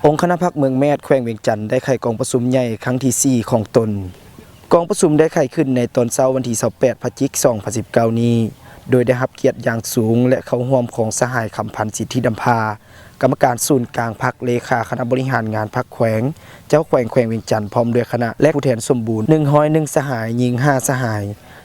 ອົງຄະນະພັກເມືອງແມດ ແຂວງວຽງຈັນ ໄດ້ໄຂກອງປະຊຸມໃຫຍ່ຄັ້ງທີສີ່ຂອງຕົນ. ກອງປະຊຸມໄດ້ໄຂຂຶ້ນໃນຕອນເຊົ້າວັນທີຊາວແປດ ພະຈິກ ສອງພັນສິບເກົ້ານີ້ ໂດຍໄດ້ຮັບກຽດຢ່າງສູງ ແລະ ເຂົ້າຮ່ວມຂອງສະຫາຍ ຄຳພັນ ສິດທິດຳພາ ກຳມະການສູນກາງພັກ, ເລຂາຄະນະບໍລິຫານງານພັກແຂວງ, ເຈົ້າແຂວງແຂວງວຽງຈັນ ພ້ອມດ້ວຍຄະນະ ແລະ ຜູ້ແທນສົມບູນ ໜຶ່ງຮ້ອຍໜຶ່ງສະຫາຍ, ຍິງຫ້າສະຫາຍ,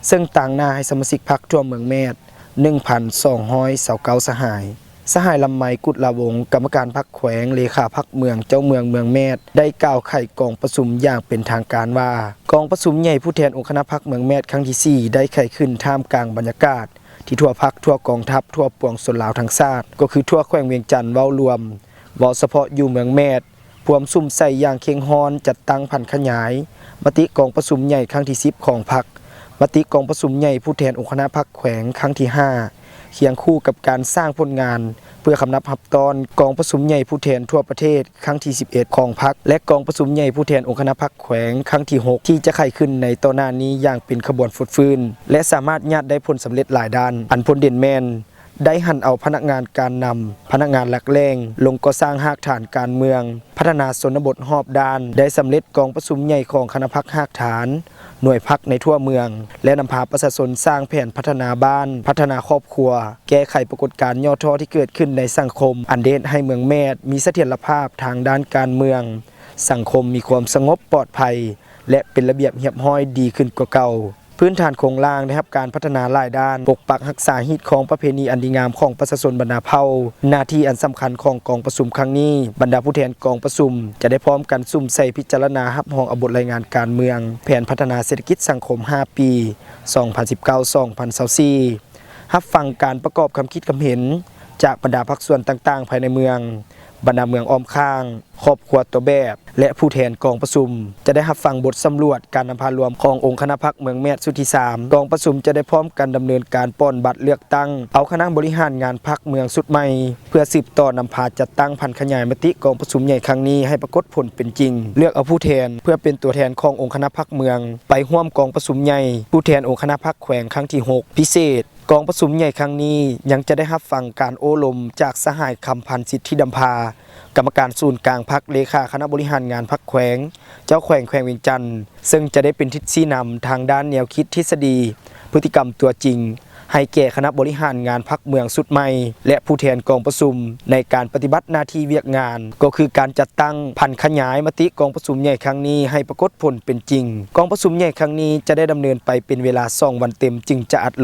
ເຊິ່ງຕາງໜ້າໃຫ້ສະມາຊິກພັກທົ່ວເມືອງແມດ ໜຶ່ງພັນສອງຮ້ອຍຊາວເກົ້າສະຫາຍ. ສະຫາຍ ລຳໄມ ກຸດລາວົງ ກຳມະການພັກແຂວງ, ເລຂາພັກເມືອງ, ເຈົ້າເມືອງເມືອງແມດ ໄດ້ກ່າວໄຂກອງປະຊຸມຢ່າງເປັນທາງການວ່າ ກອງປະຊຸມໃຫຍ່ຜູ້ແທນອົງຄະນະພັກເມືອງແມດຄັ້ງທີສີ່ ໄດ້ໄຂຂຶ້ນທ່າມກາງບັນຍາກາດທີ່ທົ່ວພັກ, ທົ່ວກອງທັບ, ທົ່ວປວງຊົນລາວທັງຊາດ, ກໍຄືທົ່ວແຂວງວຽງຈັນເວົ້າລວມ, ເວົ້າສະເພາະຢູ່ເມືອງແມດ ພວມສຸມໃສ່ຢ່າງເຄັ່ງຮ້ອນ ຈັດຕັ້ງຜັນຂະຫຍາຍມະຕິກອງປະຊຸມໃຫຍ່ຄັ້ງທີສິບຂອງພັກ, ມະຕິກອງປະຊຸມໃຫຍ່ຜູ້ແທນອົງຄະນະພັກແຂວງຄັ້ງທີຫ້າ ຄຽງຄູ່ກັບການສ້າງຜົນງານເພື່ອຄຳນັບຮັບຕ້ອນກອງປະຊຸມໃຫຍ່ຜູ້ແທນທົ່ວປະເທດຄັ້ງທີສິບເອັດຂອງພັກ ແລະ ກອງປະຊຸມໃຫຍ່ຜູ້ແທນອົງຄະນະພັກແຂວງຄັ້ງທີຫົກ ທີ່ຈະໄຂຂຶ້ນໃນຕໍ່ໜ້ານີ້ຢ່າງເປັນຂະບວນຟົດຟື້ນ ແລະ ສາມາດຍາດໄດ້ຜົນສຳເລັດຫຼາຍດ້ານ, ອັນພົ້ນເດັ່ນແມ່ນ ໄດ້ຫັນເອົາພະນັກງານການນຳ, ພະນັກງານຫຼັກແຫຼ່ງ ລົງກໍ່ສ້າງຮາກຖານການເມືອງ, ພັດທະນາຊົນນະບົດຮອບດ້ານ, ໄດ້ສຳເລັດກອງປະຊຸມໃຫຍ່ຂອງຄະນະພັກຮາກຖານ, ໜ່ວຍພັກໃນທົ່ວເມືອງ ແລະ ນຳພາປະຊາຊົນສ້າງແຜນພັດທະນາບ້ານ, ພັດທະນາຄອບຄົວ, ແກ້ໄຂປາກົດການຫຍໍ້ທໍ້ທີ່ເກີດຂຶ້ນໃນສັງຄົມ, ອັນເຮັດໃຫ້ເມືອງແມດມີສະຖຽນລະພາບທາງດ້ານການເມືອງ, ສັງຄົມມີຄວາມສະຫງົບປອດໄພ ແລະ ເປັນລະບຽບຮຽບຮ້ອຍດີຂຶ້ນກວ່າເກົ່າ. ພື້ນຖານໂຄງລ່າງໄດ້ຮັບການພັດທະນາຫຼາຍດ້ານ, ປົກປັກຮັກສາຮີດຄອງປະເພນີອັນດີງາມຂອງປະຊາຊົນບັນດາເຜົ່າ. ໜ້າທີ່ອັນສຳຄັນຂອງກອງປະຊຸມຄັ້ງນີ້, ບັນດາຜູ້ແທນກອງປະຊຸມຈະໄດ້ພ້ອມກັນສຸມໃສ່ພິຈາລະນາຮັບຮອງເອົາບົດລາຍງານການເມືອງ, ແຜນພັດທະນາເສດຖະກິດສັງຄົມຫ້າປີ ສອງພັນສິບເກົ້າ ສອງພັນຊາວສີ່ ຮັບຟັງການປະກອບຄຳຄິດຄຳເຫັນຈາກບັນດາພາກສ່ວນຕ່າງໆພາຍໃນເມືອງ, ບັນດາເມືອງອ້ອມຂ້າງ, ຄອບຄົວຕົວແບບ ແລະ ຜູ້ແທນກອງປະຊຸມ ຈະໄດ້ຮັບຟັງບົດສຳຫຼວດການນຳພາລວມຂອງອົງຄະນະພັກເມືອງແມດຊຸດທີສາມ. ກອງປະຊຸມຈະໄດ້ພ້ອມກັນດຳເນີນການປ່ອນບັດເລືອກຕັ້ງ ເອົາຄະນະບໍລິຫານງານພັກເມືອງຊຸດໃໝ່ ເພື່ອສືບຕໍ່ນຳພາຈັດຕັ້ງຜັນຂະຫຍາຍມະຕິກອງປະຊຸມໃຫຍ່ຄັ້ງນີ້ໃຫ້ປາກົດຜົນເປັນຈິງ, ເລືອກເອົາຜູ້ແທນເພື່ອເປັນຕົວແທນຂອງອົງຄະນະພັກເມືອງໄປຮ່ວມກອງປະຊຸມໃຫຍ່ຜູ້ແທນອົງຄະນະພັກແຂວງຄັ້ງທີຫົກ ພິເສດ. ກອງປະຊຸມໃຫຍ່ຄັ້ງນີ້ຍັງຈະໄດ້ຮັບຟັງການໂອ້ລົມຈາກສະຫາຍ ຄຳພັນ ສິດທິດຳພາ ກຳມະການສູນກາງພັກ, ເລຂາຄະນະບໍລິຫານງານພັກແຂວງ, ເຈົ້າແຂວງແຂວງວຽງຈັນ ເຊິ່ງຈະໄດ້ເປັນທິດຊີ້ນຳທາງດ້ານແນວຄິດ, ທິດສະດີ, ພຶດຕິກຳຕົວຈິງ ໃຫ້ແກ່ຄະນະບໍລິຫານງານພັກເມືອງຊຸດໃໝ່ ແລະ ຜູ້ແທນກອງປະຊຸມໃນການປະຕິບັດໜ້າທີ່ວຽກງານ, ກໍຄືການຈັດຕັ້ງຜັນຂະຫຍາຍມະຕິກອງປະຊຸມໃຫຍ່ຄັ້ງນີ້ໃຫ້ປາກົດຜົນເປັນຈິງ. ກອງປະຊຸມໃຫຍ່ຄັ້ງນີ້ຈະໄດ້ດຳເນີນໄປເປັນເວລາສອງວັນເຕັມ ຈຶ່ງຈະອັດລົງ.